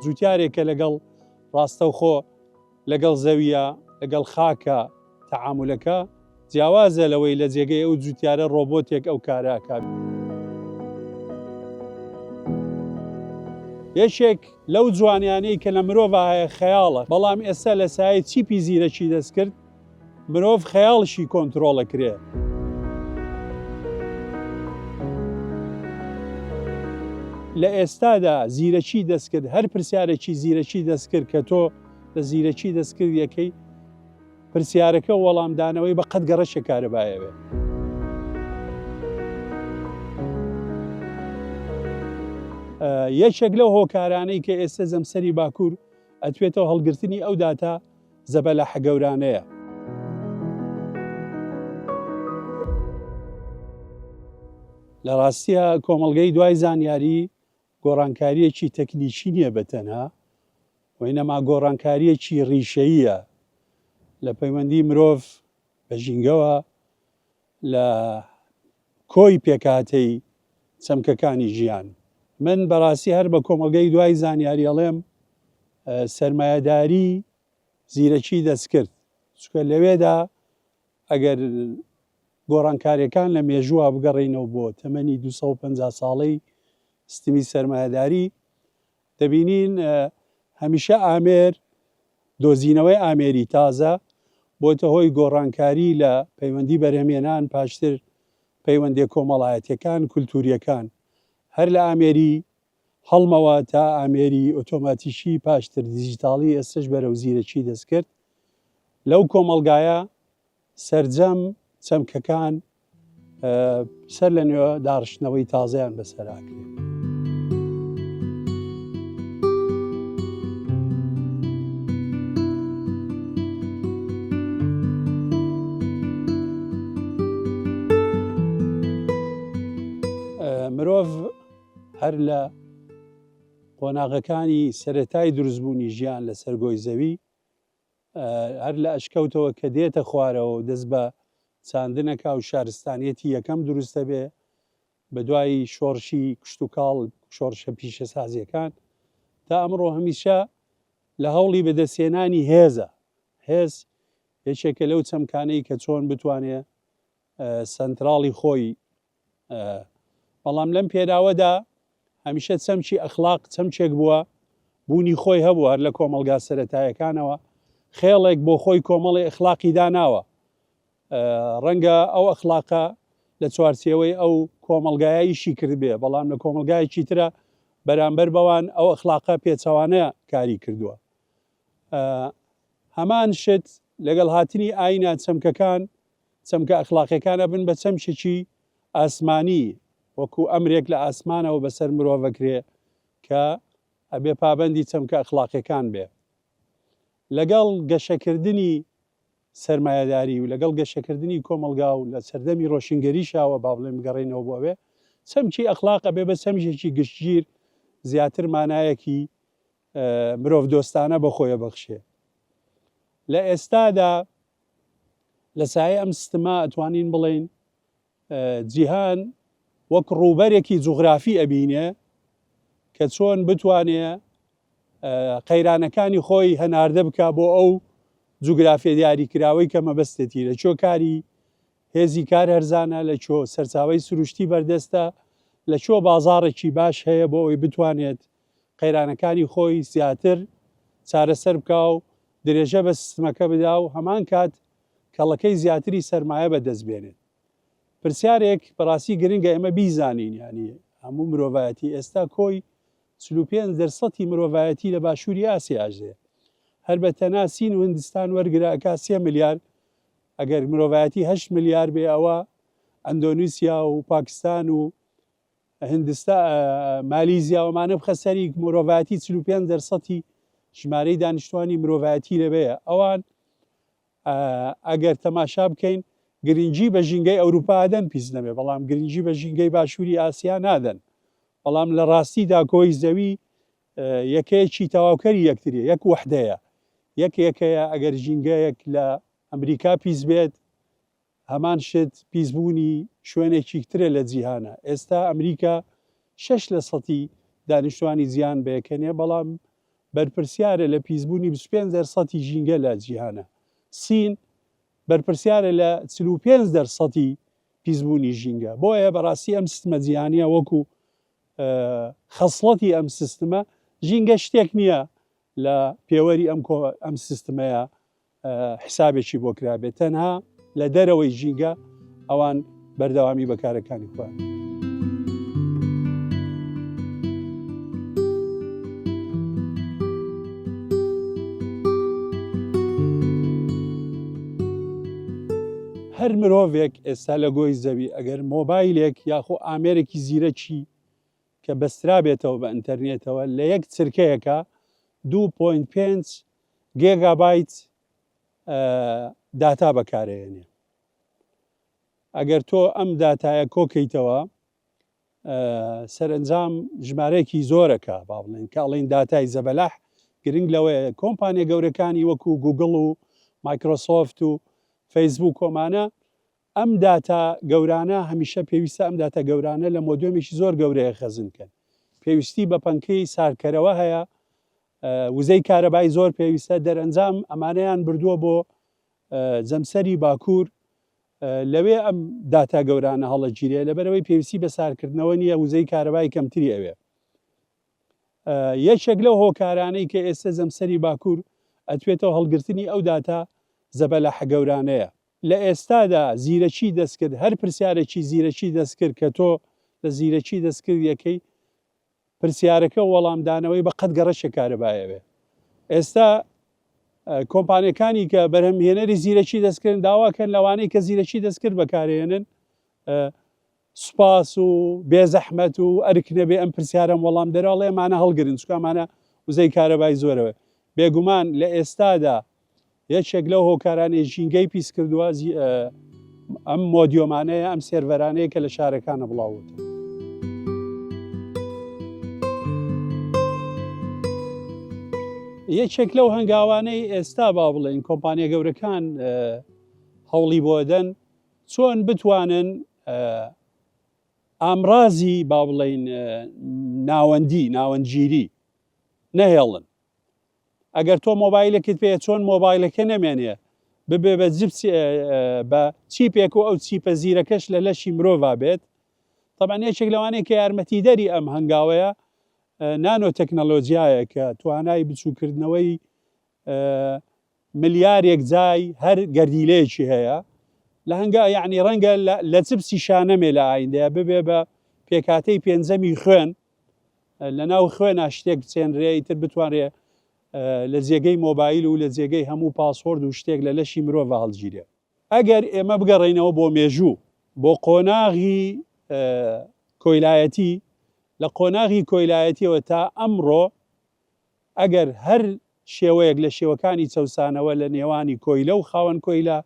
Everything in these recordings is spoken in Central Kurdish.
جوتیارێکە لەگەڵ ڕاستەوخۆ لەگەڵ زەویە لەگەڵ خاکە تەعامولەکە جیاوازە لەوەی لە جێگەی ئەو جوتیارە ڕۆبۆتێک ئەو کارە ئەکات. یەکێک لەو جوانیانەی کە لە مرۆڤا هەیە خەیاڵە، بەڵام ئێستا لە سایەی چیپی زیرەکی دەستکرد مرۆڤ خەیاڵشی کۆنترۆڵ ئەکرێ. لە ئێستادا زیرەکی دەستکرد هەر پرسیارێکی زیرەکی دەستکرد کە تۆ لە زیرەکی دەستکرد یەکەی پرسیارەکە و وەڵامدانەوەی بە قەد گەڕەکێک کارەبایەوێ. یەکێک لەو هۆکارانەی کە ئێستا جەمسەری باکوور ئەتوێتەوە هەڵگرتنی ئەو داتا زەبەلاحە گەورانەیە. لە ڕاستیا کۆمەڵگەی دوای زانیاری گۆڕانکارییەکی تەکنیکی نییە بە تەنها، وەینەما گۆڕانکارییەکی ڕیشەییە لە پەیوەندی مرۆڤ بە ژینگەوە، لە کۆی پێکهاتەی چەمکەکانی ژیان. من بەڕاستی هەر بە کۆمەڵگەی دوای زانیاری ئەڵێم سەرمایەداری زیرەکی دەستکرد، چونکە لەوێدا ئەگەر گۆڕانکاریەکان لە مێژووە بگەڕێینەوە بۆ تەمەنی 250 ساڵەی سیستمی سەرمایەداری دەبینین هەمیشە ئامێر دۆزینەوەی ئامێری تازە بۆتە هۆی گۆڕانکاری لە پەیوەندی بەرهەمێنان پاشتر پەیوەندیە کۆمەڵایەتیەکان کولتوریەکان هەر لە ئامێری هەڵمەوە تا ئامێری ئۆتۆماتیکی پاشتر دیجیتاڵی ئێستەش بەرەو زیرەکی دەستکرد لەو کۆمەڵگایە سەرجەم چەمکەکان سەر لە نوێ داڕشتنەوەی تازەیان بەسەر ئاکرێ. مرۆڤ هەر لە قۆناغەکانی سەرەتای دروستبوونی ژیان لەسەر گۆی زەوی هەر لە ئەشکەوتەوە کە دێتە خوارەوە و دەست بە چاندنەکا و شارستانیەتی یەکەم دروست دەبێ بە دوای شۆڕشی کشتوکاڵ شۆڕشە پیشەسازیەکان تا ئەمڕۆ هەمیشە لە هەوڵی بەدەستهێنانی هێزە هێز یەکێکە لەو چەمکانەی کە چۆن بتوانێ سەنتراڵی خۆی بەڵام لەم پێراوەدا هەمیشە چەمکی ئەخلاق چەمکێک بووە بوونی خۆی هەبوو هەر لە کۆمەڵگا سەتایەکانەوە خێڵێک بۆ خۆی کۆمەڵی ئەخلاقی داناوە ڕەنگە ئەو ئەخلاقە لە چوارچێوەی ئەو کۆمەڵگایە ئیشی کردبێ بەڵام لە کۆمەڵگایەکی ترە بەرامبەر بەوان ئەو ئەخلاقە پێچەوانە کاری کردووە هەمان شت لەگەڵ هاتنی ئاینە چەمکەکان چەمکە ئەخلاقیەکان ئەبن بە چەمکێکی ئاسمانی، وەکو ئەمرێک لە ئاسمانەوە بەسەر مرۆڤ ئەکرێ کە ئەبێ پابەندی چەمکە ئەخلاقیەکان بێ. لەگەڵ گەشەکردنی سەرمایەداری و لەگەڵ گەشەکردنی کۆمەڵگا و لە سەردەمی ڕۆشنگەریشاوە با بڵێین بگەڕێینەوە بۆ ئەوێ، چەمکی ئەخلاق ئەبێ بە چەمکێکی گشتگیر زیاتر مانایەکی مرۆڤدۆستانە بە خۆی ئەبەخشێ. لە ئێستادا لە سایەی ئەم سیستمە ئەتوانین بڵێین جیهان وەک ڕووبەرێکی جوغرافی ئەبینێ کە چۆن بتوانێ قەیرانەکانی خۆی هەناردە بکا بۆ ئەو جوگرافیە دیاریکراوەی کە مەبەستێتی لە چۆ کاری هێزی کار هەرزانە لە چۆ سەرچاوی سروشتی بەردەستە لە چۆ بازاڕێکی باش هەیە بۆ ئەوەی بتوانێت قەیرانەکانی خۆی زیاتر چارەسەر بکا و درێژە بە سیستمەکە بدا و هەمان کات کەڵەکەی زیاتری سەرمایە بەدەست بێنێت. پرسیارێک بەڕاستی گرنگە ئێمە بیزانین یانی هەموو مرۆڤایەتی ئێستا کۆی 45 دەرسەتی مرۆڤایەتی لە باشووری ئاسیا ئەژێ. هەر بە تەنها سین و هندستان وەرگرە ئەکا سێ ملیار ئەگەر مرۆڤایەتی هەشت ملیار بێ ئەوە ئەندۆنیسیا و پاکستان و هندستا مالیزیا ئەمانە بخە سەری مرۆڤایەتی 45 دەرسەتی ژمارەی دانیشتوانی مرۆڤایەتی لەوەیە ئەوان ئەگەر تەماشا بکەین گرنگی بە ژینگەی ئەوروپا دەن پیس نەبێ بەڵام گرنگی بە ژینگەی باشووری ئاسیا نادەن بەڵام لە ڕاستیدا کۆی زەوی یەکەیەکی تەواوکەری یەکتریە یەک وحدەیە یەک یەکەیە ئەگەر ژینگەیەک لە ئەمریکا پیس بێت هەمان شت پیسبوونی شوێنێکی ترە لە جیهانا. ئێستا ئەمریکا شەش لە سەتی دانیشتوانی جیهان بە یەکەنێ بەڵام بەرپرسیارە لە پیسبوونی 25 دەرسەتی ژینگە لە جیهانە. سین بەرپرسیارە لە 45 دەرسەتی پیسبوونی ژینگە. بۆیە بەڕاستی ئەم سیستمە جیهانیە وەکو خەسڵەتی ئەم سیستمە ژینگە شتێک نییە لە پێوەری ئەم ئەم سیستمەیە حسابێکی بۆ کرابێت تەنها لە دەرەوەی ژینگە ئەوان بەردەوامی بەکارەکانی خۆیان. هەر مرۆڤێک ئێستا لە گۆی زەوی ئەگەر مۆبایلێک یاخۆ ئامێرێکی زیرەکی کە بەسترابێتەوە بە ئینتەرنێتەوە لە یەک چرکەیەکا 2.5 گێگابایت داتا بەکارەیەنێ. ئەگەر تۆ ئەم داتایە کۆکەیتەوە سەرەنجام ژمارەیەکی زۆرەکە با بڵێن کە ئەڵێن داتای زەبەلاح گرنگ لەوەیە کۆمپانیە گەورەکانی وەکو گوگڵ و مایکرۆسۆفت و فەیسبوک کۆمانە ئەم داتا گەورانە هەمیشە پێویستە ئەم داتا گەورانە لە مۆدێمێکی زۆر گەورەیە خەزن کەن پێویستی بە پەنکەی سارکەرەوە هەیە وزەی کارەبای زۆر پێویستە دەرەنجام ئەمانەیان بردووە بۆ جەمسەری باکوور لەوێ ئەم داتا گەورانە هەڵەگیرێ لەبەرەوەی پێویستی بە سارکردنەوە نییە وزەی کارەبای کەمتری ئەوێ یەکێک لەو هۆکارانەی کە ئێستا جەمسەری باکوور ئەتوێتەوە هەڵگرتنی ئەو داتا زەبەلاحە گەورانەیە لە ئێستادا زیرەکی دەستکرد هەر پرسیارێکی زیرەکی دەستکرد کە تۆ لە زیرەکی دەستکرد یەکەی پرسیارەکە و وەڵامدانەوەی بە قەد گەڕەکێک کارەبای ئەوێ. ئێستا کۆمپانیەکانی کە بەرهەمهێنەری زیرەکی دەستکردن داواکەن لەوانەی کە زیرەکی دەستکرد بەکارێنن سوپاس و بێزەحمەت و ئەرک نەبێ ئەم پرسیارم وەڵام دەرەوە ئەمانە هەڵگرن چونکە ئەمانە وزەی کارەبای زۆرەوە بێگومان لە ئێستادا یەکێک لەو هۆکارانەی ژینگەی پیس کردووە ئەم مۆدیۆمانەیە ئەم سێرڤەرانەیە کە لە شارەکانە بڵاوبووتەوە. یەکێک لەو هەنگاوانەی ئێستا با بڵێن کۆمپانیا گەورەکان هەوڵی بۆ دەن چۆن بتوانن ئامرازی با بڵین ناوەندی ناوەندگیری نەهێڵن ئەگەر تۆ مۆبایلێکت پێیە چۆن مۆبایلەکە نەمێنێ ببێ بە جپس بە چیپێک و ئەو چیپە زیرەکەش لە لەشی مرۆڤا بێت طبعا یەکێک لەوانەیە کە یارمەتیدەری ئەم هەنگاوەیە نانۆ تەکنەلۆجیایە کە توانای بچووکردنەوەی ملیارێک جای هەر گەردیلەیەکی هەیە لە هەنگا یعنی ڕەنگە لە چپسی شانەمێ لە ئایندەیە ببێ بە پێکاتەی پێنجەمی خوێن لە ناو خوێنا شتێک بچێنرێ ئیتر بتوانرێ لە جێگەی مۆبایل و لە جێگەی هەموو پاسۆرد و شتێک لە لەشی مرۆڤ هەڵگیرێ. ئەگەر ئێمە بگەڕێینەوە بۆ مێژوو، بۆ قۆناغی کۆیلایەتی، لە قۆناغی کۆیلایەتیەوە تا ئەمڕۆ ئەگەر هەر شێوەیەک لە شێوەکانی چەوسانەوە لە نێوانی کۆیلە و خاوەن کۆیلە،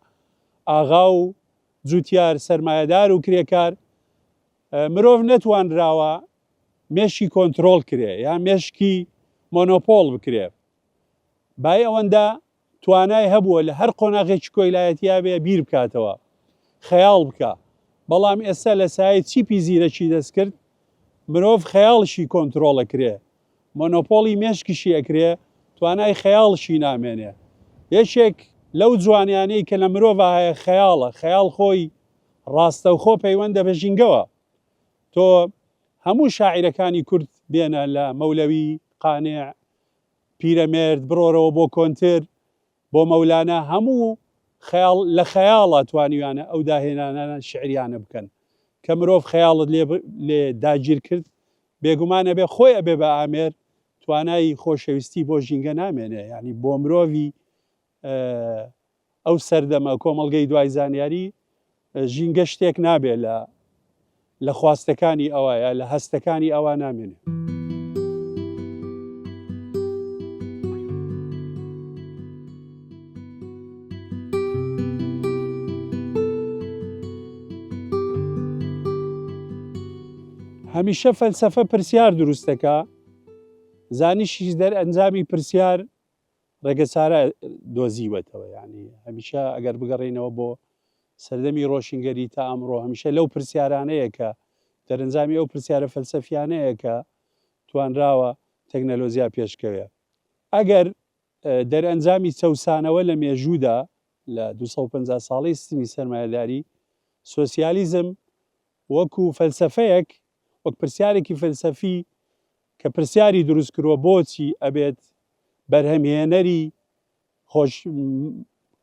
ئاغا و جوتیار، سەرمایەدار و کرێکار، مرۆڤ نەتوانراوە مێشکی کۆنترۆڵ کرێ یا مێشکی مۆنۆپۆڵ بکرێ بای ئەوەندە توانای هەبووە لە هەر قۆناغێکی کۆیلایەتیا بێ بیر بکاتەوە خەیاڵ بکە بەڵام ئێستا لە سایەی چیپی زیرەکی دەستکرد مرۆڤ خەیاڵشی کۆنترۆڵ ئەکرێ مۆنۆپۆڵی مێشکیشی ئەکرێ توانای خەیاڵشی نامێنێ یەکێک لەو جوانیانەی کە لە مرۆڤا هەیە خەیاڵە خەیاڵ خۆی ڕاستەوخۆ پەیوەندە بە ژینگەوە. تۆ هەموو شاعیرەکانی کورد بێنە لە مەولەوی، قانع، پیرەمێرد بڕۆرەوە بۆ کۆنتر، بۆ مەولانا هەموو خەیاڵ لە خەیاڵا توانیویانە ئەو داهێنانانە شیعریانە بکەن. کە مرۆڤ خەیاڵت لێ لێ داگیر کرد بێگومان ئەبێ خۆی ئەبێ بە ئامێر توانای خۆشەویستی بۆ ژینگە نامێنێ یانی بۆ مرۆڤی ئەو سەردەمە کۆمەڵگەی دوای زانیاری ژینگە شتێک نابێ لە لە خواستەکانی ئەوە یا لە هەستەکانی ئەوە نامێنێ. هەمیشە فەلسەفە پرسیار دروست دەکا، زانیشیش دەرئەنجامی پرسیار ڕێگەچارە دۆزیوەتەوە یانی هەمیشە ئەگەر بگەڕێینەوە بۆ سەردەمی ڕۆشنگەری تا ئەمڕۆ هەمیشە لەو پرسیارانەیە کە دەرەنجامی ئەو پرسیارە فەلسەفیانەیە کە توانراوە تەکنەلۆجیا پێشکەوێ. ئەگەر دەرئەنجامی چەوسانەوە لە مێژوودا لە 250 ساڵەی سیستمی سەرمایەداری، سۆسیالیزم وەکو فەلسەفەیەک، وەک پرسیارێکی فەلسەفی کە پرسیاری دروست کردووە بۆچی ئەبێت بەرهەمهێنەری خۆش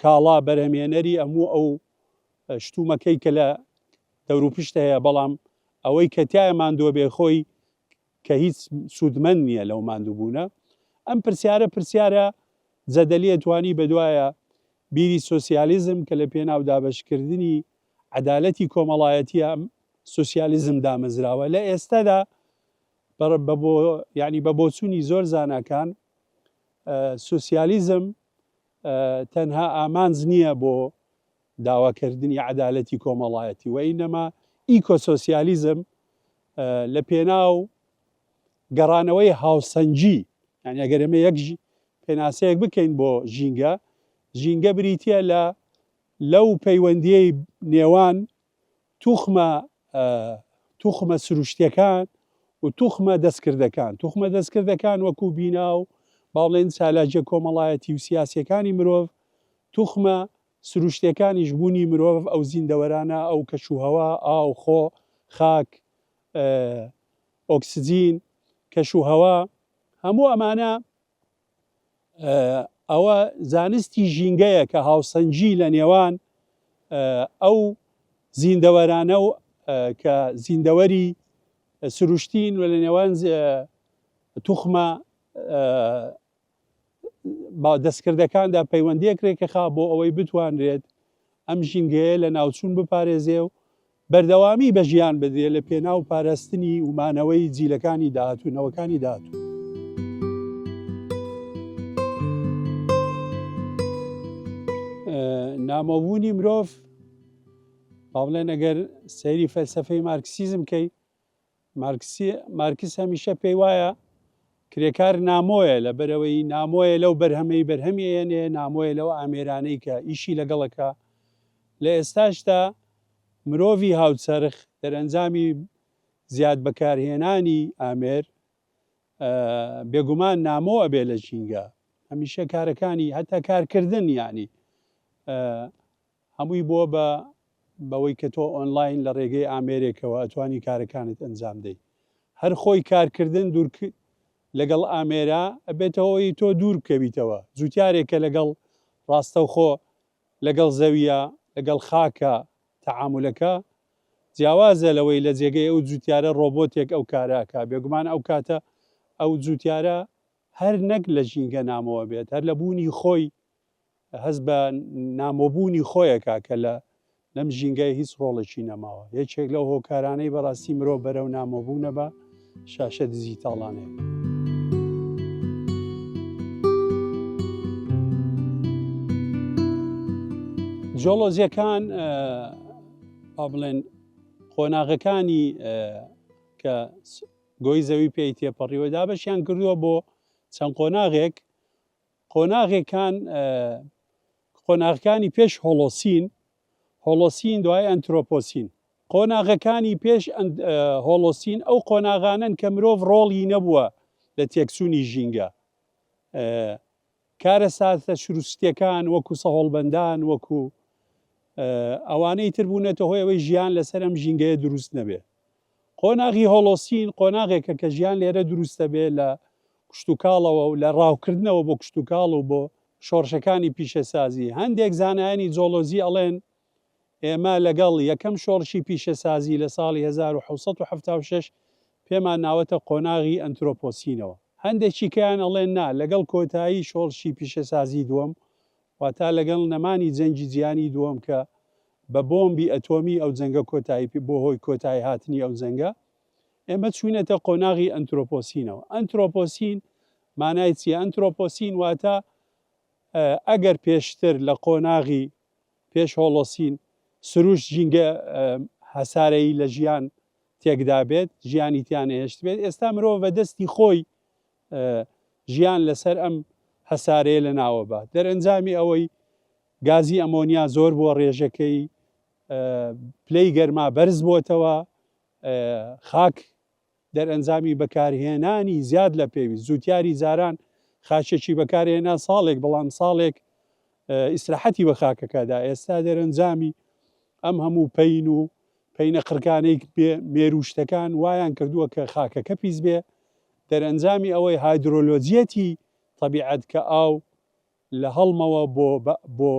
کاڵا بەرهەمهێنەری هەموو ئەو شتومەکەی کە لە دەوروپشت هەیە بەڵام ئەوەی کە تایە ماندووە بێ خۆی کە هیچ سوودمەند نییە لەو ماندووبوونە ئەم پرسیارە پرسیارە جەدەلیە توانی بەدوایە بیری سۆسیالیزم کە لە پێناو دابەشکردنی عەدالەتی کۆمەڵایەتیە سۆسیالیزم دامەزراوە لە ئێستادا یعنی بە بۆچوونی زۆر زاناکان سۆسیالیزم تەنها ئامانج نییە بۆ داواکردنی عەدالەتی کۆمەڵایەتی وئینەما ئیکۆسۆسیالیزم لە پێناو گەڕانەوەی هاوسەنگی یعنی ئەگەر ئێمە یەک پێناسەیەک بکەین بۆ ژینگە ژینگە بریتە لە لەو پەیوەندیەی نێوان توخمە توخمە سروشتیەکان و توخمە دەستکردەکان، توخمە دەستکردەکان وەکو بینا و با بڵێین چالاکیە کۆمەڵایەتی و سیاسیەکانی مرۆڤ، توخمە سروشتیەکانیش بوونی مرۆڤ، ئەو زیندەوەرانە، ئەو کەش و هەوا، ئاو، خۆ، خاک، ئۆکسجین، کەش و هەوا، هەموو ئەمانە ئەوە زانستی ژینگەیە کە هاوسەنگی لە نێوان ئەو زیندەوەرانە و کە زیندەوەری سروشتین و لە نێوان توخمە دەستکردەکاندا پەیوەندیەک رێکخا بۆ ئەوەی بتوانرێت ئەم ژینگەیە لە ناوچوون بپارێزێ و بەردەوامی بە ژیان بدرێ لە پێناو پاراستنی و مانەوەی جیلەکانی داهاتوو، نەوەکانی داهاتوو. نامۆبوونی مرۆڤ، با بڵێن ئەگەر سەیری فەلسەفەی مارکسیزم کەی، مارکسی مارکس هەمیشە پێی وایە کرێکار نامۆیە لەبەرئەوەی نامۆیە لەو بەرهەمەی بەرهەمی ئەیەنێ نامۆیە لەو ئامێرانەی کە ئیشی لەگەڵەکە لە ئێستاشدا مرۆڤی هاوچەرخ دەرئەنجامی زیاد بەکارهێنانی ئامێر بێگومان نامۆ ئەبێ لە ژینگە هەمیشە کارەکانی هەتا کارکردن یانی هەمووی بووە بە بەوەی کە تۆ ئۆنلاین لە ڕێگەی ئامێرێکەوە ئەتوانی کارەکانت ئەنجام دەی. هەر خۆی کارکردن دوور لەگەڵ ئامێرا ئەبێتە هۆی تۆ دوور بکەویتەوە. جوتیارێک کە لەگەڵ ڕاستەوخۆ لەگەڵ زەویە، لەگەڵ خاکە تەعامولەکە جیاوازە لەوەی لە جێگەی ئەو جوتیارە ڕۆبۆتێک ئەو کارە ئەکا. بێگومان ئەو کاتە ئەو جوتیارە هەر نەک لە ژینگە نامۆ ئەبێت، هەر لە بوونی خۆی هەست بە نامۆبوونی خۆیەکا کە لە لەم ژینگەیە هیچ ڕۆڵێکی نەماوە. یەکێک لەو هۆکارانەی بەڕاستی مرۆڤ بەرەو نامۆبوونە بە شاشە دیجیتاڵانەیە. جۆڵۆزیەکان با بڵێن قۆناغەکانی کە گۆی زەوی پێی تێپەڕیوە دابەشیان کردووە بۆ چەند قۆناغێک قۆناغێکان قۆناغەکانی پێش هۆڵۆسین، هۆڵۆسین دوای ئەنترۆپۆسین. قۆناغەکانی پێش هۆڵۆسین ئەو قۆناغانەن کە مرۆڤ ڕۆڵی نەبووە لە تێکچوونی ژینگە. کارەساتە سروشتییەکان وەکو سەهۆڵبەندان، وەکو ئەوانەی تر بوونەتە هۆی ئەوەی ژیان لەسەر ئەم ژینگەیە دروست نەبێ. قۆناغی هۆڵۆسین قۆناغێکە کە ژیان لێرە دروست دەبێت لە کشتوکاڵەوە و لە ڕاوکردنەوە بۆ کشتوکاڵ و بۆ شۆڕشەکانی پیشەسازی. هەندێک زانایانی جۆڵۆجی ئەڵێن ئێمە لەگەڵ یەکەم شۆڕشی پیشەسازی لە ساڵی 1776 پێمان ناوەتە قۆناغی ئەنترۆپۆسینەوە. هەندێکیکەیان ئەڵێن نا لەگەڵ کۆتایی شۆڕشی پیشەسازی دووەم واتا لەگەڵ نەمانی جەنگی جیهانی دووەم کە بە بۆمبی ئەتۆمی ئەو جەنگە کۆتایی پێ بۆ هۆی کۆتایی هاتنی ئەو جەنگە ئێمە چوینەتە قۆناغی ئەنترۆپۆسینەوە. ئەنترۆپۆسین مانای چیە؟ ئەنترۆپۆسین واتە ئەگەر پێشتر لە قۆناغی پێش هۆڵۆسین سروشت ژینگە هەسارەیی لە ژیان تێکدابێت، ژیانی تیا نەهێشتبێت، ئێستا مرۆڤ بە دەستی خۆی ژیان لەسەر ئەم هەسارەیە لەناوە بات. دەرئەنجامی ئەوەی گازی ئەمۆنیا زۆر بووە ڕێژەکەی، پلەی گەرما بەرز بۆتەوە، خاک دەرئەنجامی بەکارهێنانی زیاد لە پێویست، جوتیاری جاران خاچێکی بەکارهێنا ساڵێک بەڵام ساڵێک ئیسراحەتی بە خاکەکەدا ئێستا دەرەنجامی ئەم هەموو پەین و پەینە قڕکانەی بێ مێروشتەکان وایان کردووە کە خاکەکە پیس بێ دەرەنجامی ئەوەی هایدرۆلۆجیەتی تەبیعەت کە ئاو لە هەڵمەوە بۆ بۆ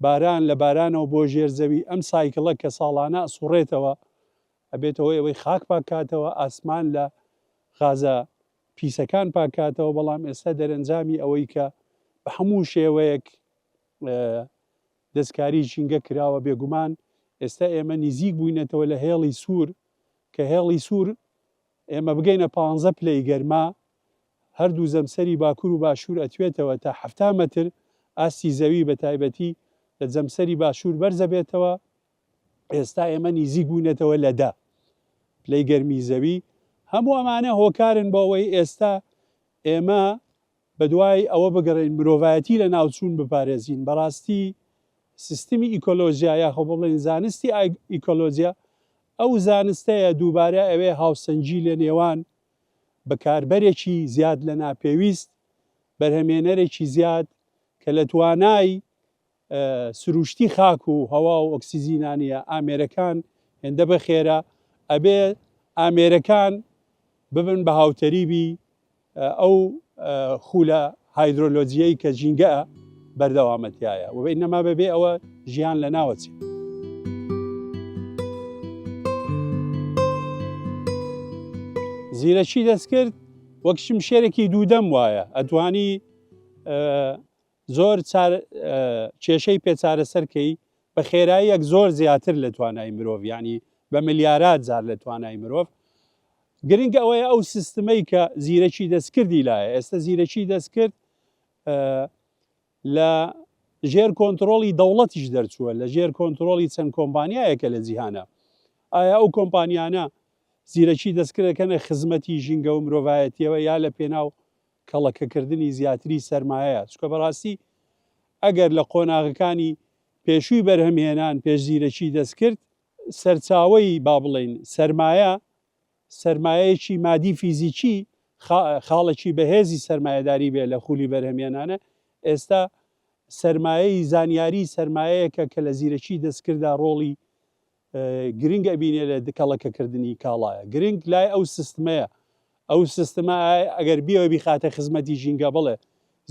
باران لە بارانەوە بۆ ژێر زەوی ئەم cycle ە کە ساڵانە ئەسوڕێتەوە ئەبێتە هۆی ئەوەی خاک پاککاتەوە ئاسمان لە غازە پیسەکان پاککاتەوە بەڵام ئێستا دەرەنجامی ئەوەی کە بە هەموو شێوەیەک دەستکاری ژینگە کراوە بێگومان ئێستا ئێمە نیزیک بووینەتەوە لە هێڵی سوور کە هێڵی سوور ئێمە بگەینە پانزە پلەی گەرما هەردوو جەمسەری باکوور و باشوور ئەتوێتەوە تا 70 مەتر ئاستی زەوی بە تایبەتی لە جەمسەری باشوور بەرزەبێتەوە ئێستا ئێمە نیزیک بووینەتەوە لە دە پلەی گەرمی زەوی هەموو ئەمانە هۆکارن بۆ ئەوەی ئێستا ئێمە بەدوای ئەوە بگەڕێین مرۆڤایەتی لە ناوچوون بپارێزین بەڕاستی سیستمی ئیکۆلۆژیا یاخۆ بڵێین زانستی ئیکۆلۆژیا ئەو زانستەیە دووبارە ئەوێ هاوسەنگی لە نێوان بەکاربەرێکی زیاد لە ناپێویست بەرهەمێنەرێکی زیاد کە لە توانای سروشتی خاک و هەوا و ئۆکسیزینا نییە، ئامێرەکان هێندە بەخێرا، ئەبێ ئامێرەکان ببن بە هاوتەریبی ئەو خولە هایدرۆلۆجیەی کە ژینگە بەردەوامە تیایە و ئینەما بەبێ ئەوە ژیان لە ناوەچێ. زیرەکی دەستکرد وەک شمشێرێکی دوودەم وایە ئەتوانی زۆر کێشەی پێ چارەسەر کەی بە خێراییەک زۆر زیاتر لە توانای مرۆڤ یعنی بە ملیارات جار لە توانای مرۆڤ گرنگ ئەوەیە ئەو سیستمەی کە زیرەکی دەستکردی لایە ئێستا زیرەکی دەستکرد لە ژێر کۆنتترۆلی دەوڵەتیش دەرچووە لە ژێر کۆنتترۆلی چەند کۆمپانیایەکە لە جیهانە ئایا ئەو کۆمپانیانە زیرەکی دەستکردەکەنە خزمەتی ژینگە و مرۆڤایەتیەوە یا لە پێناو کەڵەکەکردنی زیاتری سەرمایەیە، چونکە بەڕاستی ئەگەر لە قۆناغەکانی پێشووی بەرهەمهێنان پێش زیرەکی دەستکرد، سەرچاوەی با بڵێین سەرمایە، سەرمایەیەکی مادی فیزیکی خاڵێکی بەهێزی سەرمایەداری بێ لە خولی بەرهەمهێنانە، ئێستا سەرمایەی زانیاری سەرمایەیەکە کە لە زیرەکی دەستکردا ڕۆڵی گرنگ ئەبینێ لە کەڵەکەکردنی کاڵایە گرنگ لای ئەو سیستمەیە ئەو سیستمە ئەگەر بیەوە بیخاتە خزمەتی ژینگە بڵێ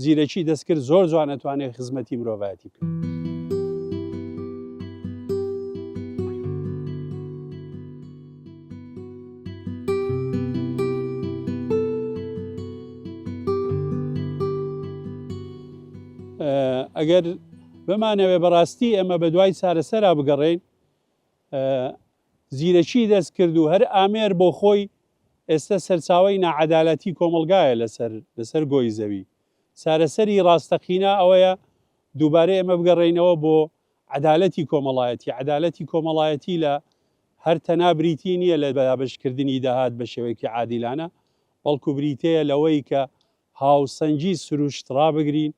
زیرەکی دەستکرد زۆر جوان ئەتوانێت خزمەتی مرۆڤایەتی بکات. ئەگەر بمانەوێ بەڕاستی ئێمە بە دوای چارەسەرا بگەڕێین زیرەکی دەستکرد و هەر ئامێر بۆ خۆی ئێستا سەرچاوەی ناعەدالەتی کۆمەڵگایە لەسەر لەسەر گۆی زەوی. چارەسەری ڕاستەقینە ئەوەیە دووبارە ئێمە بگەڕێینەوە بۆ عەدالەتی کۆمەڵایەتی. عەدالەتی کۆمەڵایەتی لە هەر تەنها بریتی نییە لە دابەشکردنی داهات بە شێوەیەکی عادیلانە، بەڵکو بریتەیە لەوەی کە هاوسەنگی سروشت ڕابگرین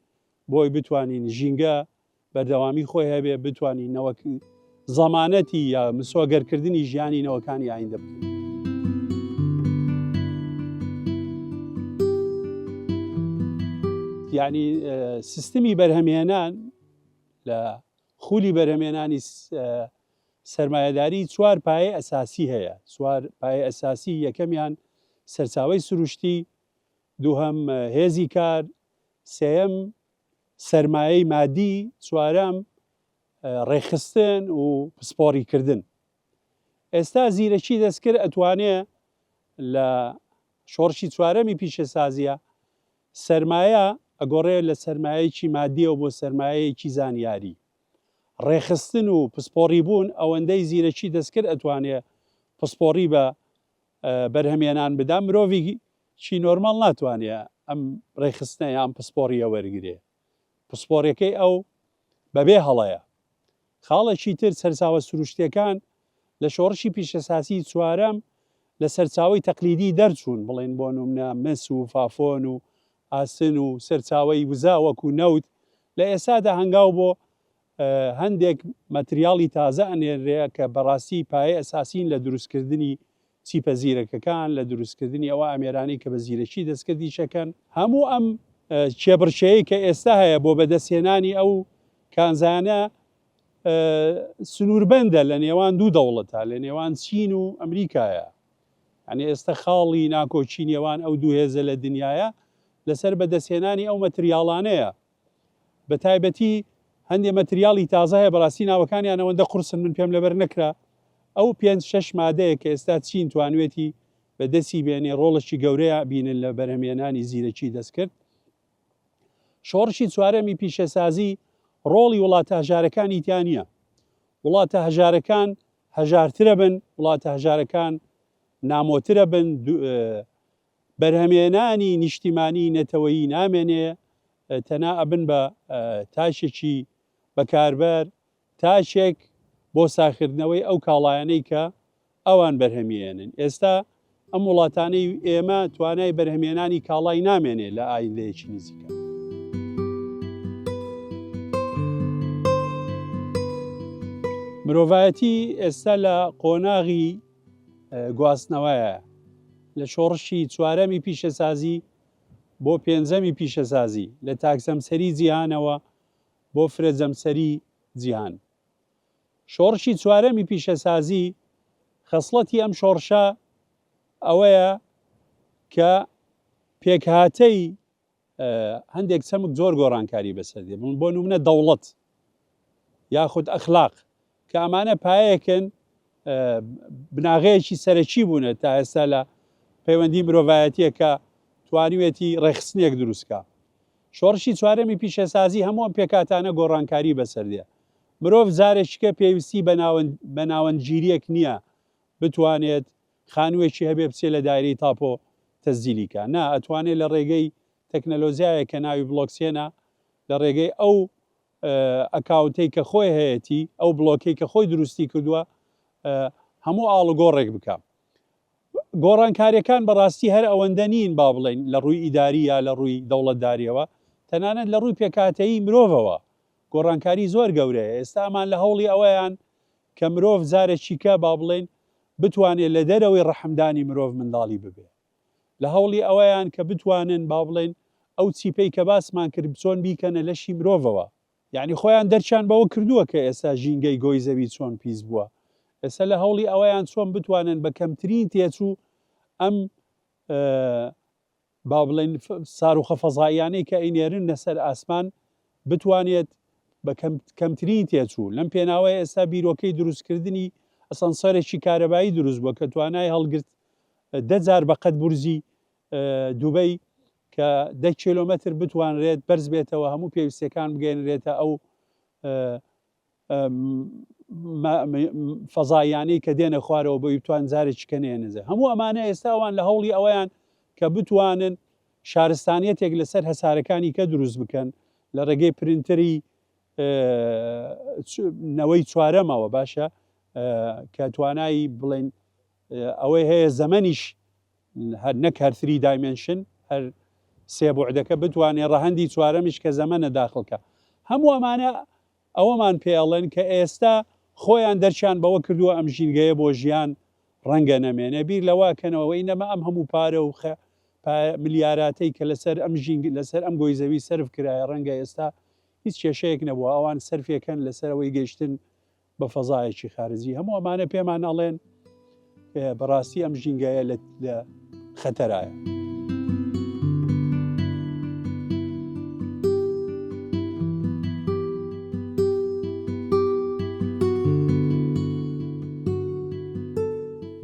بۆی بتوانین ژینگە بەردەوامی خۆی هەبێ بتوانین نەوەک زەمانەتی یا مسۆگەرکردنی ژیانی نەوەکانی ئایندە بکەین. یعنی سیستمی بەرهەمهێنان لە خولی بەرهەمێنانی سەرمایەداری چوار پایە ئەساسی هەیە چوار پایە ئەساسی یەکەمیان سەرچاوی سروشتی دووهەم هێزی کار سێیەم سەرمایەی مادی، چوارەم ڕێکخستن و پسپۆڕی کردن. ئێستا زیرەکی دەستکرد ئەتوانێ لە شۆڕشی چوارەمی پیشەسازیە سەرمایە ئەگۆڕێ لە سەرمایەیەکی مادیەوە بۆ سەرمایەیەکی زانیاری. ڕێکخستن و پسپۆڕی بوون ئەوەندەی زیرەکی دەستکرد ئەتوانێ پسپۆڕی بە بەرهەمێنان بدا مرۆڤی چی نۆرماڵ ناتوانێ ئەم ڕێکخستنە یان پسپۆڕیە وەرگرێ پسپۆڕیەکەی ئەو بەبێ هەڵەیە. خاڵێکی تر سەرچاوە سروشتیەکان لە شۆڕشی پیشەسازی چوارەم لە سەرچاوەی تەقلیدی دەرچوون بڵێن بۆ نمونە مس و فافۆن و ئاسن و سەرچاوەی وزە وەکو نەوت لە ئێستادا هەنگاو بۆ هەندێک مەتریاڵی تازە ئەنێرێ کە بەڕاستی پایەی ئەساسین لە دروستکردنی چیپە زیرەکەکان، لە دروستکردنی ئەو ئامێرانەی کە بە زیرەکی دەستکرد ئیشەکەن. هەموو ئەم کێبڕکێی کە ئێستا هەیە بۆ بەدەستهێنانی ئەو کانزایانە سنووربەندە لە نێوان دوو دەوڵەتە، لە نێوان چین و ئەمریکایە. یانی ئێستا خاڵی ناکۆکی نێوان ئەو دوو هێزە لە دنیایە لەسەر بەدەستهێنانی ئەو مەتریاڵانەیە. بە تایبەتی هەندێ مەتریاڵی تازە هەیە بەڕاستی ناوەکانیان ئەوەندە قورسن من پێم لەبەر نەکرا. ئەو پێنج شەش مادەیە کە ئێستا چین توانوێتی بە دەستی بێنێ ڕۆڵێکی گەورەیان بینن لە بەرهەمهێنانی زیرەکی دەستکرد. شۆڕشی چوارەمی پیشەسازی ڕۆڵی وڵاتە هەژارەکانی تیا نییە. وڵاتە هەژارەکان هەژارترە بن، وڵاتە هەژارەکان نامۆترە بن، بەرهەمێنانی نیشتیمانی نەتەوەیی نامێنێ، تەنا ئەبن بە تاکێکی بەکاربەر، تاکێک بۆ ساغکردنەوەی ئەو کاڵایانەی کە ئەوان بەرهەمیێنن. ئێستا ئەم وڵاتانەی ئێمە توانای بەرهەمێنانی کاڵای نامێنێ لە ئایندەیەکی نزیکا. مرۆڤایەتی ئێستا لە قۆناغی گواستنەوەیە لە شۆڕشی چوارەمی پیشەسازی بۆ پێنجەمی پیشەسازی، لە تاکجەمسەری جیهانەوە بۆ فرەجەمسەری جیهان. شۆڕشی چوارەمی پیشەسازی، خەسڵەتی ئەم شۆڕشە ئەوەیە کە پێکهاتەی هەندێک چەمک زۆر گۆڕانکاری بەسەر دێ، بۆ نمونە دەوڵەت یاخود ئەخلاق کە ئەمانە پایەکن بناغەیەکی سەرەکی بوونە تا ئێستا لە پەیوەندی مرۆڤایەتیە کە توانیوێتی ڕێکخستنێک دروستکە. شۆڕشی چوارەمی پیشەسازی هەموو ئەم پێکهاتانە گۆڕانکاری بەسەر دێ. مرۆڤ جارێکیکە پێویستی بە ناوەندگیرییەک نییە بتوانێت خانووێکی هەبێ بچێ لە دایرەی تاپۆ تەسجیلی کا. نا، ئەتوانێ لە ڕێگەی تەکنەلۆجیایەک کە ناوی بڵۆکچێنە، لە ڕێگەی ئەو ئەکاونتەی کە خۆی هەیەتی، ئەو بڵۆکەی کە خۆی دروستی کردووە، هەموو ئاڵوگۆڕێک بکا. گۆڕانکاریەکان بەڕاستی هەر ئەوەندە نین با بڵێین لە ڕووی ئیداری یا لە ڕووی دەوڵەتداریەوە، تەنانەت لە ڕووی پێکهاتەیی مرۆڤەوە گۆڕانکاری زۆر گەورەیە. ئێستا ئەمان لە هەوڵی ئەوەیان کە مرۆڤ جارێکیکە با بڵێین بتوانێ لە دەرەوەی ڕەحمدانی مرۆڤ منداڵی ببێ. لە هەوڵی ئەوەیان کە بتوانن با بڵێین ئەو چیپەی کە باسمان کرد چۆن بیکەنە لەشی مرۆڤەوە. یەعنی خۆیان دەرکیان بەوە کردووە کە ئێستا ژینگەی گۆی زەوی چۆن پیس بووە، ئێستا لە هەوڵی ئەوەیان چۆن بتوانن بە کەمترین تێچوو ئەم با بڵێین ساروخە فەزاییانەی کە ئەینێرنە سەر ئاسمان بتوانێت بە کەمترین تێچوو، لەم پێناوەیە ئێستا بیرۆکەی دروستکردنی ئەسانسۆرێکی کارەبایی دروست بووە کە توانای هەڵگرت دە جار بە قەد بورجی دوبەی کە دە کیلۆمەتر بتوانرێت بەرز بێتەوە هەموو پێویستیەکان بگەێنرێتە ئەو فەزاییانەی کە دێنە خوارەوە بۆی بتوان جارێکی کە نێنزە هەموو ئەمانە ئێستا ئەوان لە هەوڵی ئەوەیان کە بتوانن شارستانیەتێک لەسەر هەسارەکانی کە دروست بکەن لە ڕێگەی پرینتەری نەوەی چوارەمەوە باشە کە توانایی بڵین ئەوەی هەیە زەمەنیش هەر نەک هەر three dimension هەر سێ بوعدەکە بتوانێ ڕەهەندی چوارەمیش کە زەمەنە داخڵ کا. هەموو ئەمانە ئەوەمان پێ ئەڵێن کە ئێستا خۆیان دەرکیان بەوە کردووە ئەم ژینگەیە بۆ ژیان ڕەنگە نەمێنێ بیر لەوە کەنەوە ئینەما ئەم هەموو پارە و خە ملیاراتەی کە لەسەر ئەم ژینگ لەسەر ئەم گۆی زەوی سەرف کرایە ڕەنگە ئێستا هیچ کێشەیەک نەبووە ئەوان سەرفێکەن لەسەر ئەوەی گەیشتن بە فەزایەکی خارجی هەموو ئەمانە پێمان ئەڵێن بەڕاستی ئەم ژینگەیە لە خەتەرایە.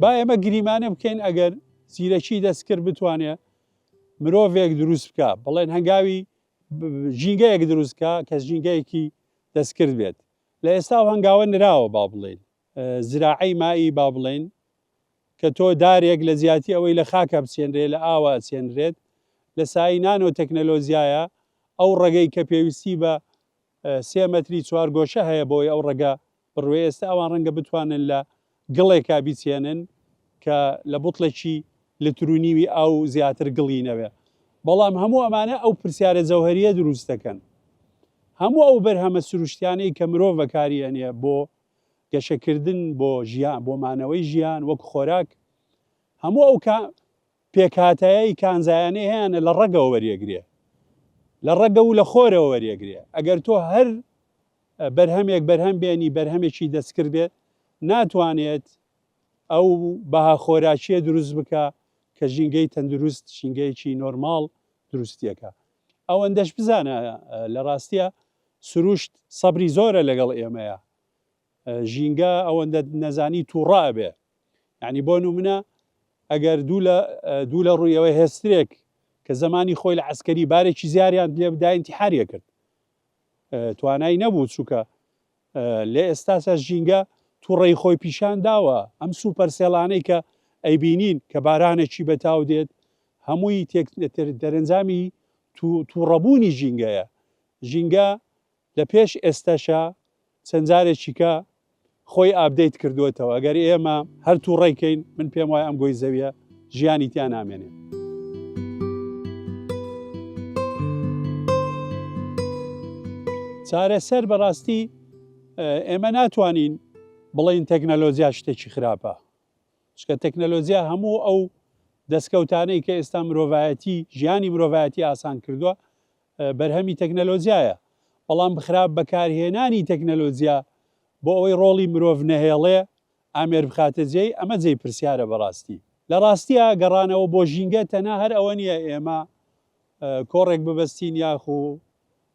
با ئێمە گریمانە بکەین ئەگەر زیرەکی دەستکرد بتوانێ مرۆڤێک دروست بکە بڵێن هەنگاوی ژینگەیەک دروست بکە کە ژینگەیەکی دەستکرد بێت لە ئێستاوە هەنگاوە نراوە با بڵێین زراعەی مائی با بڵێین کە تۆ دارێک لە جیاتی ئەوەی لە خاکە بچێنرێ لە ئاوە ئەچێنرێت لە سایی نانۆ تەکنەلۆجیایە ئەو ڕەگەی کە پێویستی بە سێ مەتری چوارگۆشە هەیە بۆی ئەو ڕەگە بڕوێ ئێستا ئەوان ڕەنگە بتوانن لە گڵێکا بیچێنن کە لە بوتڵێکی لتر و نیوی ئاو زیاتر گڵی نەوێ. بەڵام هەموو ئەمانە ئەو پرسیارە جەوهەرییە دروست دەکەن. هەموو ئەو بەرهەمە سروشتیانەی کە مرۆڤ بەکاری ئەنێ بۆ گەشەکردن، بۆ ژیان، بۆ مانەوەی ژیان وەک خۆراک، هەموو ئەو پێکهاتەیەی کانزایانەی هەیانە لە ڕەگەوە وەریەگرێ. لە ڕەگە و لە خۆرەوە وەریەگرێ. ئەگەر تۆ هەر بەرهەمێک بەرهەم بێنی بەرهەمێکی دەستکرد بێت ناتوانێت ئەو بەها خۆراکییە دروست بکا کە ژینگەی تەندروست، ژینگەیەکی نۆرماڵ دروستیەکا. ئەوەندەش بزانە لە ڕاستیا سروشت سەبری زۆرە لەگەڵ ئێمەیا. ژینگە ئەوەندە نەزانی تووڕە ئەبێ. یانی بۆ نمونە ئەگەر دوو لە دوو لە ڕوویەوە هێسترێک کە زەمانی خۆی لە عەسکەری بارێکی زیاریان لێ بدا ئینتیحاری ئەکرد. توانای نەبوو چونکە لە ئێستاسا ژینگە توڕەی خۆی پیشان داوە، ئەم سوپەرسێڵانەی کە ئەیبینین کە بارانێکی بەتاو دێت هەمووی تێک دەرەنجامی توڕەبوونی ژینگەیە، ژینگە لە پێش ئێستاشا چەند جارێکیکە خۆی update کردووەتەوە، ئەگەر ئێمە هەر توڕەی کەین من پێم وایە ئەم گۆی زەویە ژیانی تیا نامێنێ. چارەسەر بەڕاستی ئێمە ناتوانین بڵێین تەکنەلۆجیا شتێکی خراپە چکە تەکنەلۆجیا هەموو ئەو دەستکەوتانەی کە ئێستا مرۆڤایەتی ژیانی مرۆڤایەتی ئاسان کردووە بەرهەمی تەکنەلۆجیایە بەڵام خراپ بەکارهێنانی تەکنەلۆجیا بۆ ئەوەی ڕۆڵی مرۆڤ نەهێڵێ ئامێر بخاتە جێی، ئەمە جێی پرسیارە بەڕاستی. لە ڕاستیا گەڕانەوە بۆ ژینگە تەنها هەر ئەوە نییە ئێمە کۆڕێک ببەستین یاخو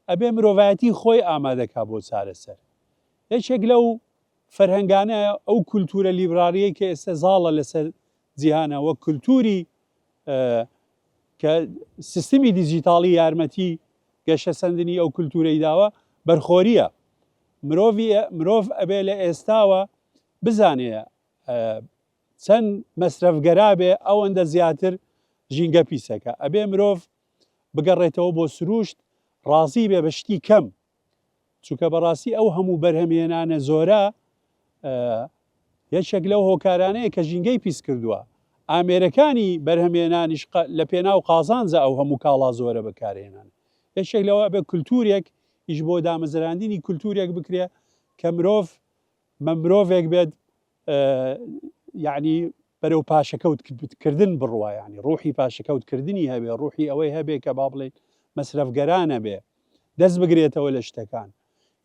ئەبێ مرۆڤایەتی خۆی ئامادە کا بۆ چارەسەر. یەکێک لەو فەرهەنگانە ئەو کولتوورە لیبراڵیەی کە ئێستا زاڵە لەسەر جیهانە وەک کولتووری کە سیستمی دیجیتاڵی یارمەتی گەشەسەندنی ئەو کولتوورەی داوە بەرخۆرییە. مرۆڤی مرۆڤ ئەبێ لە ئێستاوە بزانێ چەند مەسرەفگەرا بێ ئەوەندە زیاتر ژینگە پیسەکە ئەبێ مرۆڤ بگەڕێتەوە بۆ سروشت ڕازی بێ بە شتی کەم چونکە بەڕاستی ئەو هەموو بەرهەمهێنانە زۆرە یەکێک لەو هۆکارانەیە کە ژینگەی پیس کردووە ئامێرەکانی بەرهەمێنانیش لە پێناو قازانجە ئەو هەموو کاڵا زۆرە بەکارهێنان یەکێک لەوە ئەبێ کولتوورێک ئیش بۆ دامەزراندنی کولتوورێک بکرێ کە مرۆڤ مە مرۆڤێک بێت یعنی بەرەو پاشەکەوت کردن بڕوا یعنی ڕوحی پاشەکەوت کردنی هەبێ ڕوحی ئەوەی هەبێ کە با بڵێن مەسرەفگەرانە بێ دەست بگرێتەوە لە شتەکان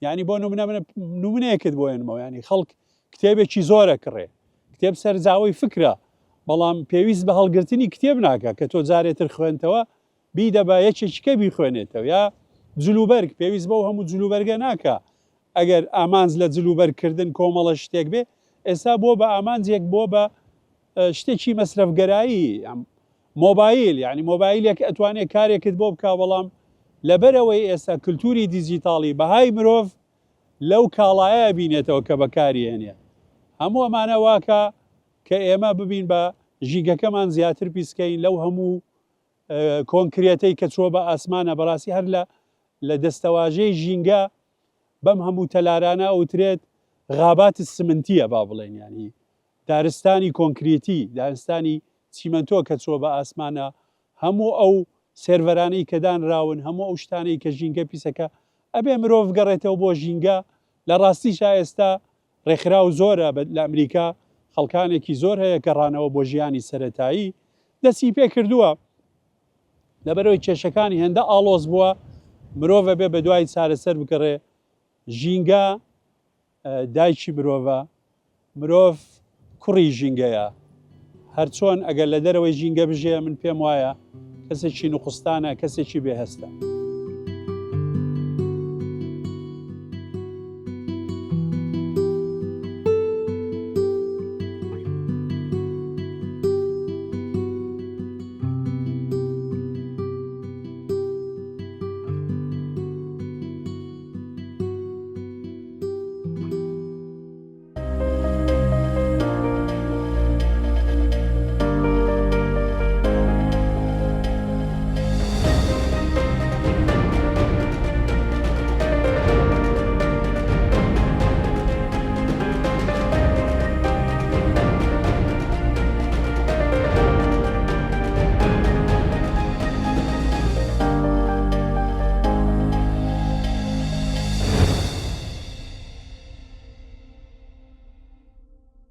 یعنی بۆ نمونە من نمونەیەکت بۆ هێنمەوە یعنی خەڵک کتێبێکی زۆرە کڕێ کتێب سەرجاوەی فکرە بەڵام پێویست بە هەڵگرتنی کتێب ناکە کە تۆ جارێتر خوێنتەوە بیدە بە یەکێکی کە بیخوێنێتەوە یا جلوبەرگ پێویست بەو هەموو جلوبەرگە ناکا ئەگەر ئامانج لە جلوبەرگ کردن کۆمەڵە شتێک بێ ئێستا بۆ بە ئامانجێک بۆ بە شتێکی مەسرەفگەرایی مۆبایل یعنی مۆبایلێک ئەتوانێت کارێکت بۆ بکا بەڵام لەبەرەوەی ئێستا کللتوری دیجیتاڵی بەهای مرۆڤ لەو کاڵایە بینێتەوە کە بەکاری هێنێ هەموو ئەمانە واکە کە ئێمە ببین بە ژینگەکەمان زیاتر پیسکەین لەو هەموو کۆنکرێتەی کە چووە بە ئاسمانە بەڕاستی هەر لە لە دەستەواژەی ژینگە بەم هەموو تەلارانە ئەوترێت غابات سمنتیە با بڵێن ینی دارستانی کۆنکریتی دارستانی چیمەنتۆ کە چووە بە ئاسمانە هەموو ئەو سێرڤەرانەی کە دانراون هەموو ئەو شتانەی کە ژینگە پیسەکە ئەبێ مرۆڤ گەڕێتەوە بۆ ژینگە لە ڕاستیشا ئێستا ڕێکخراو زۆرە لە ئەمریکا خەڵکانێکی زۆر هەیە گەڕانەوە بۆ ژیانی سەرەتایی دەستی پێ کردووە لەبەرەوەی کێشەکانی هێندە ئاڵۆز بووە مرۆڤ بێ بە دوای چارەسەر بگەڕێ ژینگە دایکی مرۆڤە مرۆڤ کوڕی ژینگەیە هەرچۆن ئەگەر لە دەرەوەی ژینگە بژێ من پێم وایە کەسێکی نوقستانە کەسێکی بێهەستە.